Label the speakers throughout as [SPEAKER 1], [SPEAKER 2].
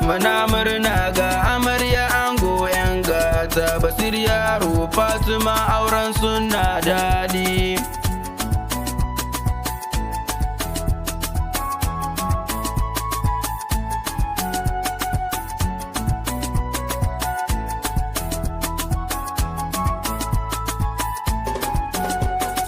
[SPEAKER 1] Muna murna ga amarya, ango, yan gata, Basir Yaro, Fatima, auren suna daɗi.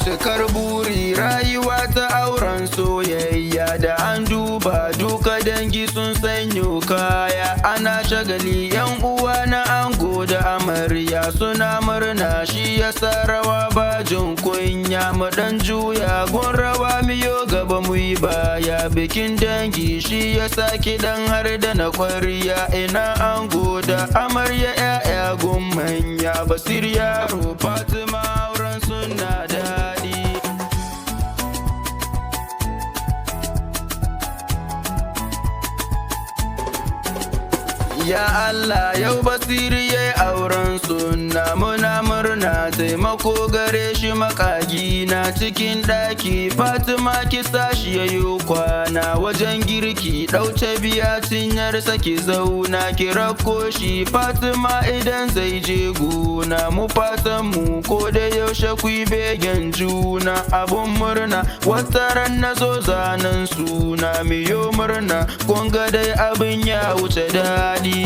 [SPEAKER 1] Cikar buri, rayuwa ta auren soyayya da an duba duka dangi sun sanyo kaya, ana shagali, yan uwa na ango da amarya suna murna, shi yasa rawa ba jin kunya. Mu dan juya gun rawa, miyo gaba mu yi baya, bikin dangi shi yasa kiɗan har da na kwarya. Ina ango da amarya, 'ya'ya gun manya, Basir Yaro, Fatima, auren suna daɗi. Ya Allah, yau Basiri ya auren sunna, muna murna, taimako gare shi makagi na cikin ɗaki. Fatima, ki sashi ya yi kwana wajen girki, ɗauce biya cinyarsa, ki zauna ki rako shi, Fatima, idan zai je gona. Mu fatan mu ko da yaushe ku yi begen juna, abun murna, wata ran na zo zanen suna miyo murna. Kun ga dai abin ya wuce daɗi.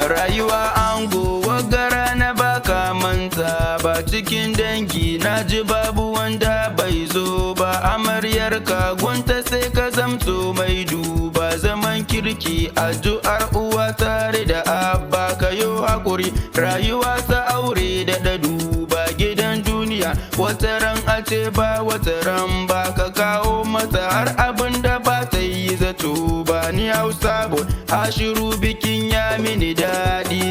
[SPEAKER 1] Rayuwa ango, wagara na baka manta ba, cikin dangi na ji babu wanda bai zo ba. Amaryar ka gunta sai ka zamto mai duba, zaman kirki, addu'ar uwa tare da abba, kayo hakuri, rayuwa ta aure da duba gidan duniya, wata ran a ce ba, wata ran ba, ka kawo mata har abin da ba ta yi zato ba. Ni Hausa boy Ashiru, bikin ya mini daɗi.